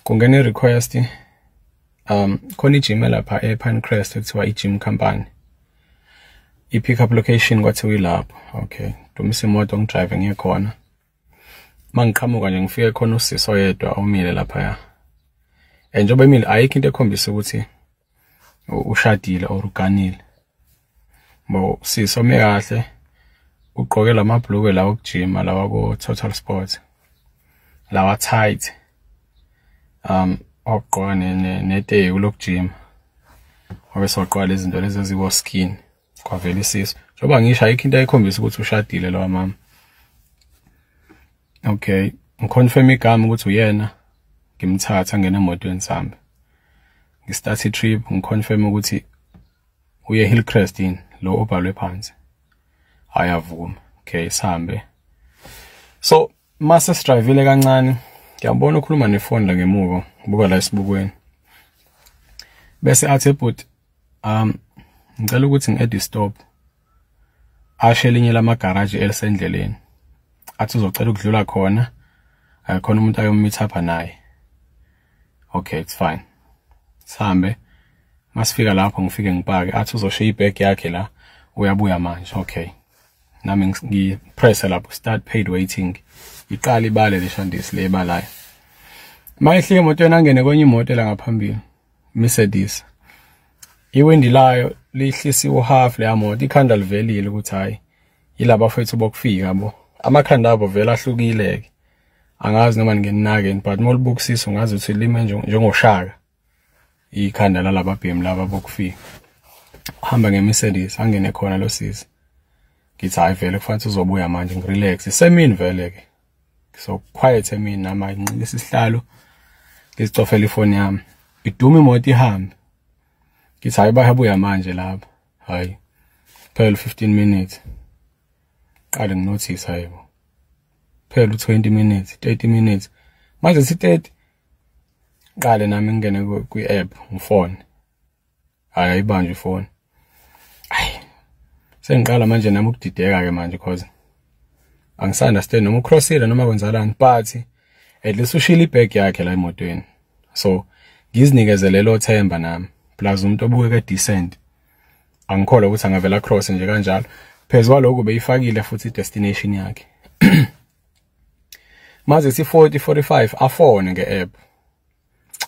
Kungena i-request, khona i-gym lapha e-Pinecrest ekuthiwa i-Gym Company, i-pick up location kwathiwa ilapho. Okay, dumisa imoto, ngi-drive ngiye khona. Mangiqhamuka nje, ngifike khona usisi oyedwa omile laphaya, and njengoba emile, ayikho into ekhombisa ukuthi ushadile or uganile bo. Sisi ome kahle, ugqoke lamabhulukwe lawa okujima, lawa ko Total Sport, lawa tight, wagqoka neteki lokujima, wabe sewagqoka lezi zinto lezi eziwo skin, kwavela isisu. Njengoba ngisho, ayikho into ayikhombisa ukuthi ushadile lo mama. Okay, ngi-confirm igama ukuthi uyena, ngimthatha, ngena emotweni, sihambe, ngi-start i-trip, ngi-confirm ukuthi uye Hillcrest yini lo obhalwe phansi, ayavuma. Okay, sihambe. So mase sidrivile kancane, ngiyabona ukhuluma nefoni la ngemuva, ngibuka la esibukweni, bese athi, "Bhuti, ngicela ukuthi ngi-add stop." Ashe elinye lamagaraji elisendleleni, athi uzocela ukudlula khona, khona umuntu ayo-meet up naye. Okay, it's fine, sihambe. Masifika lapho, ngifike ngipake, athi uzoshiya i-bag yakhe la, uyabuya manje. Okay, nami ngi-press lapho "start paid waiting", iqala ibale leshandisi le ebalayo. Mayehlika emotweni, angene kwenye imoto la ngaphambili, Mercedes, iwindi layo lihlisiwe half leya moto, ikhanda livelile ukuthi hayi, yilaba fethu bokufika bo, amakhanda abo vele ahlukile ke, angazi noma ningenake, but molibukisisa ungazi ukuthi lime njengoshaka ikhanda lalaba bhemi laba bokufika. Uhamba nge-Mercedes, angene khona lo sisi. Ngithi, "Hayi, vele kufanele uzobuya manje." Ngi-relax, isemini vele ke, so quiet emini. Nami nginqikisa isihlalo, ngizicofela ifoni yami, iduma imoto, ihambe. Ngithi, "Hayi, bayabuya manje lapha." Hayi, phela 15 minutes, qale ngi-notice, hayibo, phela u20 minutes, 30 minutes, manje si 30. Qale nami ngingene kwi-app, ngifone, hayi, ayibanjwe ifoni. Hayi, sengiqala manje nami ukudideka ke manje, because angisa-understand noma u-crossile noma kwenzalani, but at least ushila i-bag yakhe la emotweni, so ngizinikezele lelo themba nami, plus umuntu obukeka decent, angikholwa ukuthi angavela cross nje kanjalo. Phezu kwalokho beyifakile futhi i-destination yakhe. Maze si 40 45, afone nge-app,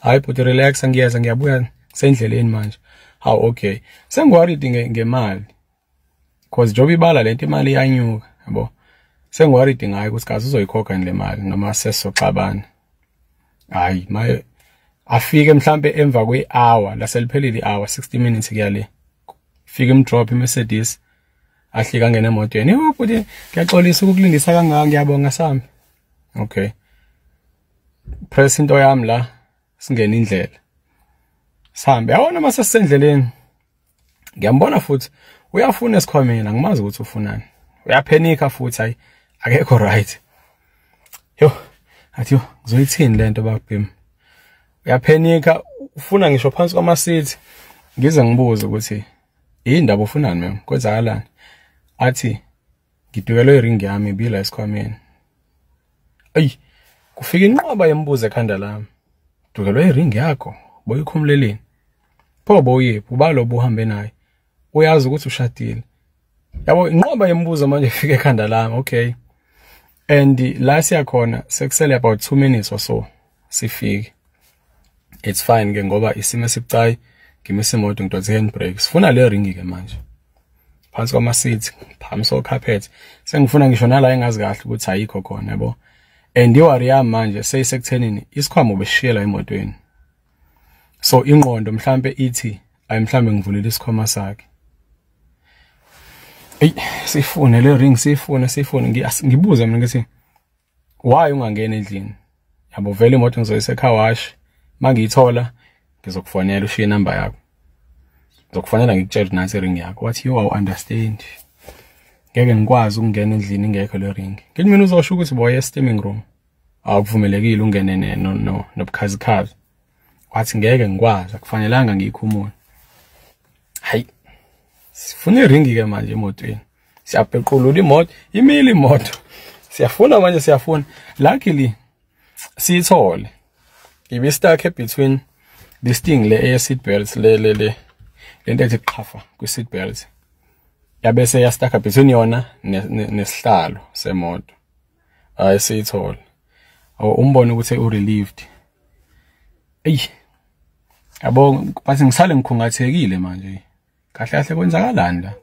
"Hayi but relax, ngiyeza, ngiyabuya, sendleleni manje." Hawu, okay, sengi-worried ngemali, cause njengoba ibala lento, imali iyanyuka yabo. Sengi-worried ngayo ukuthi kaze uzoyikhokha le mali noma sesizoxabana. Hayi, maye afike mhlambe emva kwe-hour, laseliphelile i-hour, 60 minutes kuya le, fika im-drop iMercedes, ahlika, angena emotweni. "Yho bhuti, ngiyaxolisa ukukulindisa kangaka, ngiyabonga, sami." Okay, press into yami la, singene indlela, sihambe. Yabona, mase sisendleleni, ngiyambona futhi uyafuna esikhwameni, angimazi ukuthi ufunani, uya-panica futhi, hayi, akekho right. Yo, athi, "Yo, ngizoyithini lento babhemi?" Uya-panica, ufuna ngisho phansi kwama-seat. Ngize ngibuze ukuthi, "Indaba, ufunani ma'am, kwenzakalani?" Athi, "Ngidukelwe i-ring yami, ibila esikhwameni." Ayi, kufika inqwaba yemibuzo ekhanda lami. Dukelwe i-ring yakho, boyikhumuleleni pho? Boyephi? Ubalo obuhambe naye? Uyazi ukuthi ushadile? Yabo, inqwaba yemibuzo manje ifika ekhanda lami. Okay, and la siyakhona sekusele about 2 minutes or so sifike. It's fine ke, ngoba isimo esibucayi. Ngimisa imoto, ngidonse handbrake, sifuna le ring ke manje phansi kwama-seat, phambi carpet, sengifuna ngisho nala engazi kahle ukuthi ayikho khona yabo. And i-worry yami manje seyisekuthenini isikhwama ubeshiyela emotweni, so ingqondo mhlambe ithi, ayi, mhlambe ngivulile isikhwama sakhe. Ey, sifune le ring, sifune, sifune. Ngibuze mina ngithi, "Why ungangena endlini yabo? Vele imoto ngizoyisa car wash, mangiyithola ngizokufonela, ushiye inamba yakho, ngizokufonela ngikutshela ukuthi nansi i-ring yakho." Wathi, "You understand, ngeke ngikwazi ukungena endlini ingekho le ring." Ngithi mina, "Uzosho ukuthi boye steaming room, akuvumelekile ungene no no nobukhazikhazi." Wathi, "Ngeke ngikwazi, akufanelanga ngiyikhumule." Hayi, sifuna i-ring ke manje emotweni, siyabhequlula imoto, imile imoto, siyafuna manje, siyafuna. Luckily siyithole. Ibi-stuck between this thing le eye seat belt, le lento ethi qhafa kwi seat belt, yabese ya-stuck between yona nesihlalo semoto. Hayi, siyithola, umbone ukuthi u-relieved. Eyi yabo, but ngisale ngikhungathekile manje, kahle kahle kwenzakalani la?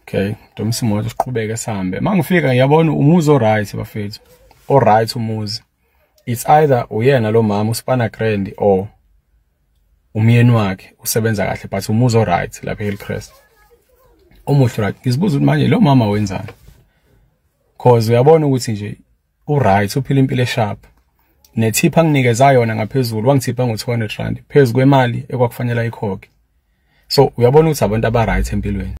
Okay, domisa imoto, siqhubeke sihambe. Mangifika ngiyabona umuzi o-right, bafethu, o-right umuzi. It's either uyena lo mama uspana grand or umyeni wakhe usebenza kahle, but umuzi o-right lapha eHillcrest, omuhle, right. Ngizibuza ukuthi manje lo mama wenzani, cause uyabona ukuthi nje u-right, uphila impilo e-sharp. Ne-tip anginikeza yona ngaphezulu, wangithipha ngo-R200 phezu kwemali ekwakufanele ayikhokhe. So uyabona ukuthi abantu aba-right empilweni.